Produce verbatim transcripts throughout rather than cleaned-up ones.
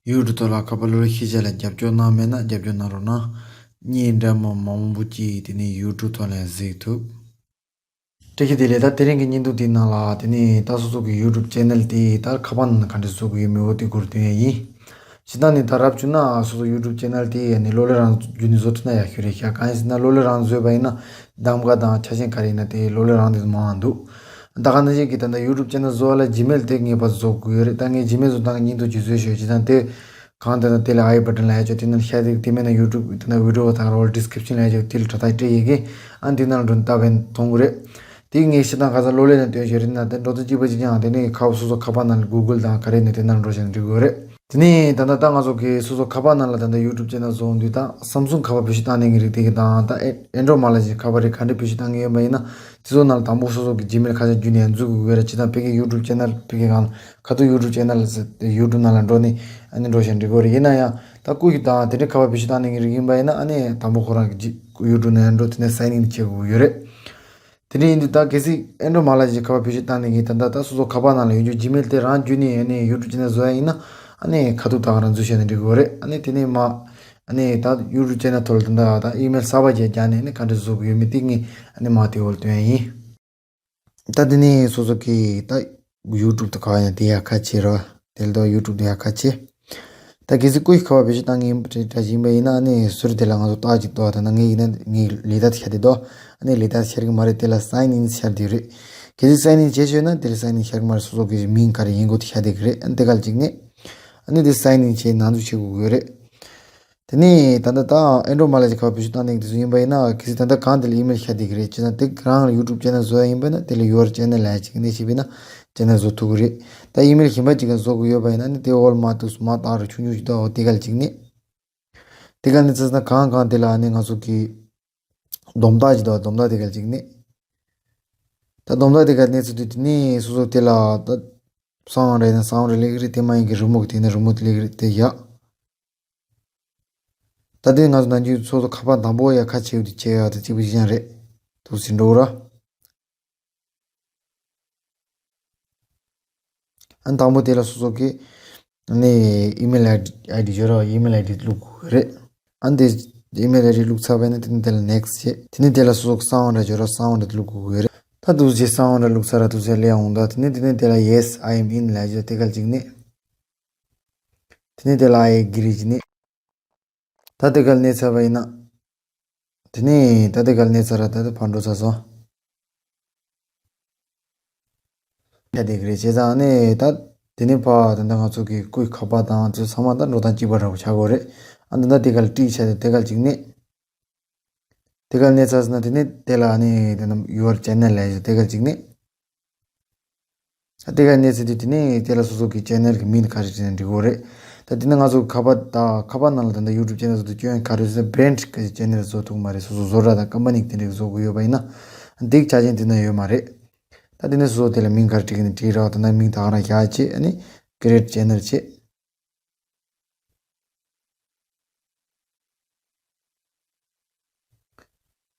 ཡུ་ཊུབ་ཐོག་ལ་ཁ་པར་གློག་ཀླད་ཤེས་བྱ་ལ་རྒྱབ་སྐྱོར་གནང་མེད་ན་རྒྱབ་སྐྱོར་གནང་རོགས་གནང་། བརྙན་འདྲ་མིན་མང་པོ་ཅིག་དེ་ནས་ཡུ་ཊུབ་ཐོག་ལ་གཟིགས་ཐུབ། བཀྲ་ཤིས་བདེ་ལེགས། ད་དེ་རིང་གི་བརྙན་ཐུང་དེའི་ནང་ལ་དེ་ནས་ད་སོ་སོ་གི་ཡུ་ཊུབ་ཅེ་ནལ་དེ་ད་ཁ་པར་ནང་ག་འདྲ་བཟོ་དགོས་ཡོད་མེད་འོ་དེ་སྐོར་སྟོན་ཡ་ཡིན། སྤྱིར་བཏང་ནས་ད་རབ་བྱུང་ན་སོ་སོ་ཡུ་ཊུབ་ཅེ་ནལ་དེ་ཡ་ནས་གློག་ཀླད་རང་བརྒྱུད་ནས་བཟོ་ཐུབ་ན་ཡག་ཤོས་རེད་ཤག་གང་ཡིན་ཟེར་ན་གློག་ཀླད་རང་བཟོས་པ་ཡིན་ན་གདམ་ག་དང་ཆ་ཤས་ག་རེ་ཡིན་ན་དེ་གློག་ཀླད་རང་དེ་མང་བ་འདུག་ད་ག་ནང་བཞིན་གྱི་ད་ལྟ་ཡུ་ཊུབ་ཅེ་ནལ་བཟོ་བ་ལ་ཇི་མེལ་དེ་ངེས་པར་བཟོ་དགོས་ཡོད་རེད། ད་ངས་ཇི་མེལ་བཟོ་སྟངས་ཀྱི་བརྙན་ཐུང་ཅིག་བཟོས་ཤོག་སྤྱིར་བཏང་དེ། གང་ལྟར་ན་དེ་ལ་ཨའི་བ་ཊན་ལ་ཡ་ཅོ་དེ་ནང་ཤ་དེ་དེ་མེད་ན་ཡུ་ཊུབ་དེ་ན་བི་ཌི་ཡོ་དང་རོལ་ཌི་སི་ཀི་རིབ་ཤན་ལ་ཡ་ཅོ་དེ་ལ་དྲ་ཐག་སྤྲད་ཡི་གེ་ཨ་འདི་ནང་འགྲོ་ལྟ་བས་མཐོང་གི་རེད། དེ་ངས་ཤི་དང་ག་ས་གློག་ཀླད་ནང་སྟོན་ཞོར་རེད་ན་དེ་འགྲོ་དུས་གཅིག་པ་གཅིག་ཀྱང་དེ་ནས་ཁ་སོ་སོ་ཁ་པར་ནང་ལ་གུ་གུལ་དང་ག་རེ་ནས་དེ་ནང་འགྲོ་བྱས་ནས་འགྲིག་གི་རེད། དེ་ནས་ད་ལྟ་ད་ང་ཚོ་གི་སོ་སོ་ཁ་པར་ནང་ལ་ད་ལྟ་ཡུ་ཊུབ་ཅེ་ནལ་བཟོ་འོང་དུས་ད་སམ་སུང་ཁ་པར་བེད་སྤྱོད་བཏང་ནས་ཀྱི་རིགས་དེ་གི་དང་ད་ཨེ་ཨེན་ཌོ་མ་ལ་ཞིག་ཁ་པར་རེད་ག་འདྲ་བེད་སྤྱོད་བཏང་གི་ཡོད་པ་ཡིན་ན་དེ་ཚོ་ནང་ལ་དང་པོ་སོ་སོ་གི་ཇི་མེལ་ཁ་ཤས་བརྒྱུད་ནས་འཛུལ་དགོས་ཀྱི་རེད། སྤྱིར་བཏང་ཕ་གི་ཡུ་ཊུབ་ཅེ་ནལ་ཕ་གི་གང་ཁ་ཐུག་ཡུ་ཊུབ་ཅེ་ནལ་ཟེར་ཡུ་ཊུབ་ནང་ལ་འགྲོ་ནས་ཨ་ནི་འགྲོ་བྱས་འགྲིག་གི་རེད། ཡིན་ན་ཡང་ད་སྐུ་ཞིག་དང་དེ་འདྲའི་ཁ་པར་བེད་སྤྱོད་བཏང་ནས་ཀྱི་རིགས་ཡིན་པ་ཡིན་ན་ཨ་ནི་དང་པོ་ཁོ་རང་གི་ཇི་ཡུ་ཊུབ་ནང་ཡང་འགྲོ་དེ་ནས་སའིན་ཨིན་བྱེད་དགོས་ཀྱི་ཡོད་རེད། དེ་འདྲ་ཡིན་དུས་ད་གལ་སྲིད་ཨེན་ཌོ་མ་ལ་ཞིག་ཁ་པར་བེད་སྤྱོད་བཏང་ནས་ཀྱི་ད་ལྟ་ད་སོ་སོ་ཁ་པར་ནང་ལ་ཡོད་རྒྱུ་ཇི་མེལ་དེ་རང་བརྒྱུད་ནས་ཨ་ནི་ཡུ་ཊུབ་ཅེ་ནལ་བཟོ་ཡ་ཡིན་ན་ཨ་ནི་ཁ་ཐུག་ད་ག་རང་འཛུལ་བྱས་ནས་འགྲིག་གི་ཡོད་རེད། ཨ་ནི་དེ་ནས་མ་ཨ་ནི་ད་ཡུ་ཊུབ་ཅེ་ནལ་ཐོག་ལ་ད་ལྟ་ད་ཨི་མེལ་གསར་པ་ཅིག་རྒྱག་ནས་ཨ་ནི་ག་འདྲ་བཟོ་དགོས་ཡོད་མེད་དེ་ངས་ཨ་ནི་མ་དེ་འོག་ལ་སྟོན་ཡ་ཡིན། ད་དེ་ནས་སོ་སོ་གི་ད་ཡུ་ཊུབ་དུ་ག་ཡང་དེ་ཡག་ཁ་ཆེ་ར། དེ་ལ་ད་ཡུ་ཊུབ་དེ་ཡག་ཁ་ཆེ། ད་གལ་སྲིད་སྐུ་ཡི་ཁ་པར་བེད་སྤྱོད་བཏང་གི་ཡིན་པ་འདྲ་ཞིག་ཡིན་པ་ཡིན་ན་ཨ་ནི་ཟུར་དེ་ལ་ང་ཚོ་རྟགས་ཅིག་འདུག་ད་ནང་ངའི་ཡིན་ན་ངའི་ལས་ད་ཤར་དེ་འདུག་ཨ་ནི་ལས་ད་ཤར་གི་མ་རེད། དེ་ལ་སའིན་ཨིན་ཤར་དེ་རེད། གལ་སྲིད་སའིན་ཨིན་བྱས་ཤོད་ན་དེ་ལ་སའིན་ཨིན་ཤར་གི་མ་རེད། སོ་སོ་གི་མིང་ག་རེ་ཡིན་དགོས་དེ་ཤར་དེ་གི་རེད། ཨ་ནི་དེ་ག་ལ་གཅིག་ནས་ཨ་ནི་དེ་སའིན་ཨིན་བྱས་ནང་འཛུལ་བྱེད་དགོས་གི་རེད། དེ་ནས་ད་ལྟ་ད་ཨེན་ཌོ་མ་ལ་ཞིག་ཁ་པར་བེད་སྤྱོད་བཏང་ནས་དེ་ཚོ་ཡིན་པ་ཡིན་ན་གལ་སྲིད་ད་ལྟ་གང་དེ་ལ་ཨི་མེལ་ཤར་དེ་གི་རེད། བྱས་ན་དེ་རང་ལ་ཡུ་ཊུབ་ཅེ་ནལ་བཟོ་ཡ་ཡིན་པ་ཡིན་ན་དེ་ལ་ཡུ་ཨར་ཅེ་ནལ་ལ་ཡ་གཅིག་ནས་བྱས་པ་ཡིན་ན་ཅེ་ནལ་བཟོ་ཐུབ་གི་རེད། ད་ཨི་མེལ་གཞན་པ་ཅིག་ག་བཟོ་དགོས་ཡོད་པ་ཡིན་ན་ནི་དེ་འོག་ལ་མ་འདུག་མ་བཏགས་ར་ཆུང་ཆུང་ཞིག་འདུག་འོ་དེ་ག་ལ་གཅིག་ནས། དེ་ག་ནས་ཚར་ན་གང་གང་དེ་ལ་ནི་ང་ཚོ་གི་སྡོམ་རྟགས་ཅིག་འདུག་སྡོམ་རྟགས་དེ་ག་ལ་གཅིག་ནས། ད་སྡོམ་རྟགས་དེ་ག་ནས་ཚར་དུས་དེ་ནས་སོ་སོ་དེ་ལ་ད་སའུན་ཌི་རེད་ན་སའུན་ཌི་སླེབས་གི་རེད། དེ་མ་ཡིན་གི་རི་མོ་གི་དེ་ནས་རི་མོ་དེ་སླེབས་གི་རེད། དེ་ཡག་ད་དེ་ང་ཚོ་ནམ་རྒྱུན་སོ་སོ་ཁ་པར་དང་པོ་ཡ་ཁ་ཕྱེ་ཡོད་དེ་ཕྱེ་ཡ་དེ་གཅིག་པུ་ཅིག་ཀྱང་རེད། དུ་ཟིན་འགྲོ་ར། ཨ་ནི་དང་པོ་དེ་ལ་སོ་སོ་གི་ནི་ཨི་མེལ་ཨའི་ཌི་ཨའི་ཌི་འབྱོར་ར་ཨི་མེལ་ཨའི་ཌི་བླུག་དགོས་ཀྱི་རེད། ཨ་ནི་དེ་ཨི་མེལ་ཨའི་ཌི་བླུག་ཚར་བས་ན་དེ་ནི་དེ་ལ་ནེག་སི་བྱེད། དེ་ནི་དེ་ལ་སོ་སོ་གི་སའུན་ཌི་འབྱོར་ར་སའུན་ཌི་བླུག་དགོས་ཀྱི་རེད། ད་དུ་བྱེད་སའུན་ཌི་བླུག་ཚར་ར་དུ་བྱེད་ལེ་ཡོང་ད་དེ་ནི་དེ་ནི་དེ་ལ་ཡེ་སི་ཨའི་ཨེམ་ཨིན་ལ་འབྱོར་དེ་ག་ལ་གཅིག་ནི། དེ་ནས་དེ་ལ་ཨའི་ཨེ་གི་རི་བྱས་ནས། ད་དེ་ག་ལ་གནས་ཚར་བ་ཡིན་ན། དེ་ནས་ད་དེ་ག་ལ་གནས་ཚར་ར་ད་དེ་ཕར་འགྲོ་ཚར་སོང་། ཡ་དེ་གི་རེད་བྱས་ཙང་ནས་ད་དེ་ནས་ཕར་ད་ལྟ་ང་ཚོ་གི་སྐུའི་ཁ་པར་དང་དེ་ཚང་མ་ད་འགྲོ་སྟངས་གཅིག་པ་འདྲ་པོ་ཆགས་ཀྱི་ཡོད་རེད། ཨ་ད་ད་དེ་ག་ལ་ཀླིག་བྱས་ཏེ་དེ་ག་ལ་གཅིག་ནས། དེ་ག་ལ་གནས་ཚར་སོང་ན་དེ་ནས་དེ་ལ་ནི་དེ་ན་ཡུ་ཨར་ཅེ་ནལ་ལབ་ཡ་དེ་ག་ལ་གཅིག་ནས། དེ་ག་གནས་ཚུལ་དེ་དེ་ནས་དེ་ལ་སོ་སོ་གི་ཅེ་ནལ་གི་མིང་ག་རེ་བྲིས་ན་འགྲིག་གི་རེད། ད་དེ་ནས་ང་ཚོ་ཁ་པར་ད་ཁ་པར་ནང་ལ་ད་ལྟ་ཡུ་ཊུབ་ཅེ་ནལ་བཟོ་དུས་སྐྱོན་ག་རེ་ཟེར་ན་བྷི་རེན་ཌི་གི་ཅེ་ནལ་བཟོ་ཐུབ་མ་རེད། སོ་སོ་བཟོ་གྲྭ་དང་ཀམ་པ་ནི་དེ་འདྲས་བཟོ་དགོས་ཡོད་པ་ཡིན་ན་འདི་ཆ་རྐྱེན་དེ་ན་ཡོད་མ་རེད། ད་དེ་ནས་སོ་སོ་དེ་ལ་མིང་ག་རེ་བྲིས་ཀྱི་ན་བྲིས་རོགས། ད་ནང་མིང་ད་ག་རང་བཞག་བྱས་ཨ་ནི་ཀི་རི་ཨེ་ཊི་ཅེ་ནལ་བྱས།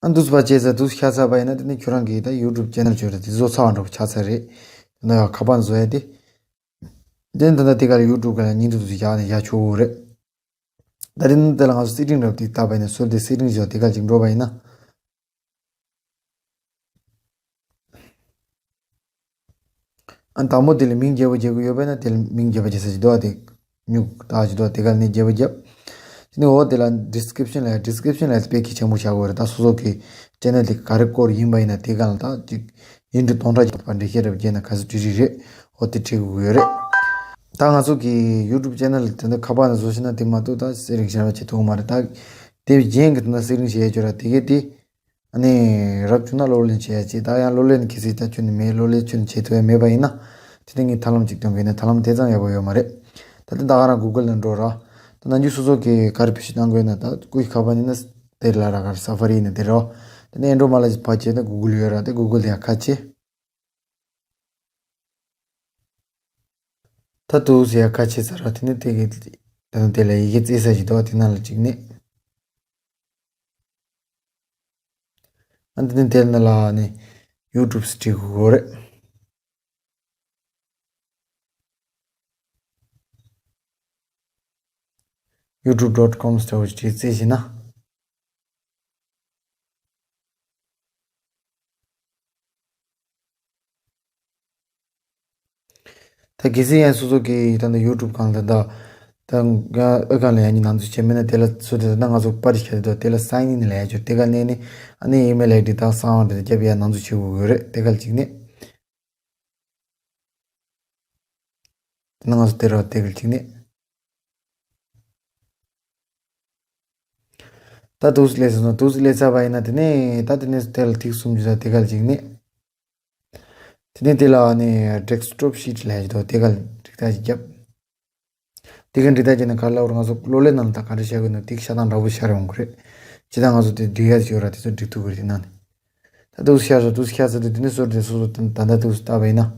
ཨ་འདུག་པ་བྱས་ཙང་འདུག་ཤ་ཚ་པ་ཡིན་ན་དེ་ནི་ཁྱོད་རང་གིས་ད་ཡུ་ཊུབ་ཅེ་ནལ་བྱོས་རེད་དེ་བཟོ་ཚར་བ་འདྲ་པོ་ཆགས་ཚར་རེད། དེ་ནས་ཁ་པར་བཟོ་ཡ་དེ། དེ་ནི་ད་ལྟ་དེ་ག་ལ་ཡུ་ཊུབ་ག་ལ་བརྙན་ཐུང་དུ་བཞག་ནས་བཞག་ཆོག་གི་རེད། ད་དེ་ནི་དེ་ལ་ང་ཚོ་སེ་ཊིང་འདྲ་པོ་དེ་བཏབ་པ་ཡིན་ན་སོ་དེ་སེ་ཊིང་བཞག་དེ་ག་ཅིག་འགྲོ་བ་ཡིན་ན། ཨ་དང་པོ་དེ་ལ་མིང་རྒྱས་པོ་རྒྱག་གི་ཡོད་པས་ན་དེ་ལ་མིང་རྒྱས་པོ་རྒྱག་ས་ཅིག་འདུག་ཨ་དེ། སྨྱུག་རྟགས་ཅིག་འདུག་ཨ་དེ་ག་ནས་རྒྱས་པོ་རྒྱབ། དེ་ནས་འོ་དེ་ལ་ཌི་སི་ཀི་རིབ་ཤན་ལ་ཌི་སི་ཀི་རིབ་ཤན་ལ་དཔེ་གལ་ཆེན་པོ་ཆགས་ཀྱི་ཡོད་རེད། ད་སོ་སོ་གི་ཅེ་ནལ་དེ་ག་རེ་སྐོར་ཡིན་པ་ཡིན་ན་དེ་ག་ལ་ད་ཅིག་ཡིན་འདྲི་སྟོང་ཕྲག་གི་བར་འགྲེལ་བཤད་རབ་རྒྱས་ན་ག་ཚོད་བྲིས་རིགས་རེད། འོ་དེ་བྲིས་དགོས་ཀྱི་ཡོད་རེད། ད་ང་ཚོ་གི་ཡུ་ཊུབ་ཅེ་ནལ་དེ་འདྲ་ཁ་པར་ནས་བཟོ་ཤེས་ན་དེ་མ་གཏོགས་ད་སེ་ཊིང་གཞན་པ་བྱེད་ཐུབ་ཀྱི་མ་རེད། ད་དེ་གཞན་གི་དེ་འདྲ་སེ་ཊིང་བྱེད་ཡ་ཅོ་ར་དེ་གས་དེ། ཨ་ནི་རབ་བྱུང་ན་གློག་ཀླད་བྱེད་ཡ་ཅིག་ད་ཡང་གློག་ཀླད་ནི་གལ་སྲིད་ད་ཁྱོད་ནི་མེད་གློག་ཀླད་ཁྱོད་ནི་བྱེད་ཐུབ་ཡ་མེད་པ་ཡིན་ན། དེ་ནི་ངས་ཐབས་ལམ་ཅིག་སྟོན་གི་ཡིན་ན་ཐབས་ལམ་དེ་ཙམ་ཡག་པོ་ཡོད་མ་རེད། ད་ལྟ་ད་ག་རང་གུ་གལ་ནང་འགྲོ་ར། ད་ནམ་རྒྱུན་སོ་སོ་གི་ག་རེ་བེད་སྤྱོད་གཏང་དགོས་ན་ད་སྐུའི་ཁ་པར་ཡིན་ན་དེ་ལ་ར་ག་རེ་སཱ་ཕ་རི་ཡིན་ན་དེ་ར། དེ་ནས་ཨེན་ཌོ་མ་ལ་ཅིག་ཕར་བྱས་ན་གུ་གལ་ཡོད་ར་དེ་གུ་གལ་དེ་ཡང་ཁ་ཕྱེ། ད་དུ་ཟེར་ཡ་ཁ་ཕྱེ་ཚར་ར་དེ་ནས་དེ་གི་ད་ནི་དེ་ལ་ཡི་གེ་བརྩེགས་ས་ཅིག་འདུག་དེ་ནང་ལ་གཅིག་ནས། ཨ་འདི་ནི་དེ་ནང་ལ་ནི་ཡུ་ཊུབ་ཟེར་བྲིས་དགོས་རེད། youtube dot com ཟེར་བ་ཅིག་བྲིས་རྩིས་བྱས་ན། ད་གལ་སྲིད་ཡང་སོ་སོ་གི་ད་ལྟ་ཡུ་ཊུབ་སྒང་ལ་ད་ད་ཨ་ཁང་ལ་ཡང་ནི་ནང་འཛུལ་བྱས་མེད་ན། དེ་ལ་སུ་དེ་ད་ང་ཚོ་པར་ཞིག་ཁྱེར་དུས་དེ་ལ་སའིན་ཨིན་ལབ་ཡ་ཅིག་ཡོད། དེ་ག་ནས་ནི་ཨ་ནི་ཨི་མེལ་ཨའི་ཌི་དང་གསང་བ་འདྲ་རྒྱབ་ཡ་ནང་འཛུལ་བྱེད་དགོས་ཀྱི་ཡོད་རེད། དེ་ག་ལ་གཅིག་ནི། དེ་ན་ང་ཚོ་དེ་ར་དེ་ག་ལ་གཅིག་ནི། ད་འདུག་སེ་སླེབས་སོང་ན། འདུག་སེ་སླེབས་ཚར་བ་ཡིན་ན། དེ་ནས་ད་དེ་ནས་དེ་ལ་ཐིག་གསུམ་ཅིག་ད་དེ་ག་ལ་གཅིག་ནི། དེ་ནས་དེ་ལ་ནི་ཌེ་སི་ཊོབ་ཤིཊ་ལབ་ཡ་ཅིག་འདུག་དེ་ག་ལ་འགྲིག་ཐག་ཅིག་བརྒྱབ། དེ་ག་འགྲིག་ཐག་བརྒྱབ་ནས་ག་ལ་འོར་ང་ཚོ་གློག་ཀླད་ནང་ལ་ད་ག་འདྲ་བྱ་དགོས་ན་དེ་ཤ་སྟག་འདྲ་པོ་ཤར་ཡོང་གི་རེད། ཇི་ལྟར་ང་ཚོ་དེ་འབྲི་ཡ་ཅིག་ཡོད་ར། དེ་ཚོ་འབྲི་ཐུབ་ཀྱི་རེད། དེ་ནང་ནས་ད་འདུག་སེ་ཤར་སོང་། འདུག་སེ་ཤར་ཚར་དུས་དེ་ནས་སོ་སོ་དེ་སོ་སོ་ད་ད་ད་འདུག་སེ་བལྟས་པ་ཡིན་ན།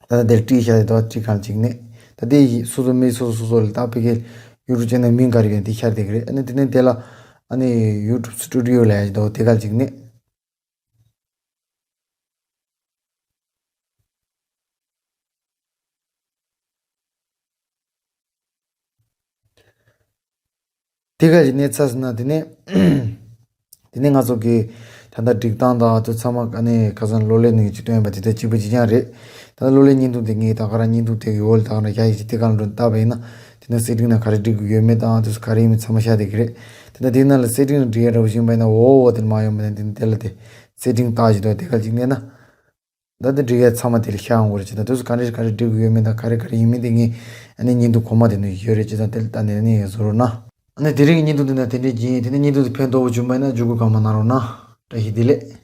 ད་ལྟ་དེར་བྲིས་བཞག་དེ་དོ་བྲིས་གང་ཅིག་ནས། ད་དེ་ཡི་སོ་སོ་མི་སོ་སོ་སོ་སོ་ལ་ད་ཕ་གི་ཡུ་ཊུབ་ཅེ་ནལ་མིང་ག་རེ་ཡོད་དེ་ཤར་བསྡད་ཀྱི་རེད། ཨ་ནི་དེ་ནས་དེ་ལ་ཨ་ནི་ཡུ་ཊུབ་སི་ཊུ་ཌི་ཡོ་ལབ་ཡ་དོ་དེ་ག་ཅིག་ནས། དེ་ག་ཅིག་ནས་ཚར་སོང་ན། དེ་ནས་དེ་ནས་ང་ཚོ་གི་ད་ལྟ་སྒྲིག་སྟངས་དང་དེ་ཚང་མ་ཨ་ནི་ཁ་སང་གློག་ཀླད་ནས་ཅིག་སྟོན་པ་དེ་ལྟར་གཅིག་པ་གཅིག་རྐྱང་རེད། ད་ལྟ་གློག་ཀླད་བརྙན་ཐུང་དེ་ངས་ད་ག་རང་བརྙན་ཐུང་དེ་གི་འོག་ལ་ད་ག་རང་ཡ་ཡི་ཅིག་དེ་ག་ལ་འགྲོ་བལྟས་པ་ཡིན་ན། དེ་ནས་སེ་ཊིང་ནང་ག་རེ་སྒྲིག་དགོས་ཡོད་མེད་དང་དེ་ཚོ་ག་རེ་ཡིན་མིན་ཚང་མ་ཤར་བསྡད་ཀྱི་རེད། དེ་ནས་དེའི་ནང་ལ་སེ་ཊིང་ནང་སྒྲིག་ཡ་འདྲ་པོ་ཞིག་ཡིན་པ་ཡིན་ན། འོ་འོ་དེར་མ་ཡོང་བ་ནས་དེ་ནས་དེ་ལ་དེ་སེ་ཊིང་བལྟས་ཅིག་འདུག་དེ་ག་ཅིག་ནས་ན། ད་དེ་འབྲི་ཡ་ཚང་མ་དེ་ལ་ཤར་ཡོང་གི་རེད། ཅེས་དང་དུས་སུ་ག་འདྲ་ག་རེ་འབྲི་དགོས་ཡོད་མེད་དང་ག་རེ་ག་རེ་ཡིན་མིན་དེ་ངས་ཨ་ནི་བརྙན་ཐུང་གོང་མ་དེ་ནས་ཡོད་རེད། ཅེས་དང་དེ་ལ་ལྟ་ནས་ཨ་ནི་བཟོ་རོགས་གནང་། ཨ་ནི་དེ་རིང་གི་བརྙན་ཐུང་འདི་ན་དེ་འདྲས་ཡིན། དེ་ནས་བརྙན་ཐུང་དེ་ཕན་ཐོགས་པོ་བྱུང་པ་ཡིན་ན་འཇུག་སྒོ་གང་མང་གནང་རོགས་གནང་། བཀྲ་ཤིས་བདེ་ལེགས།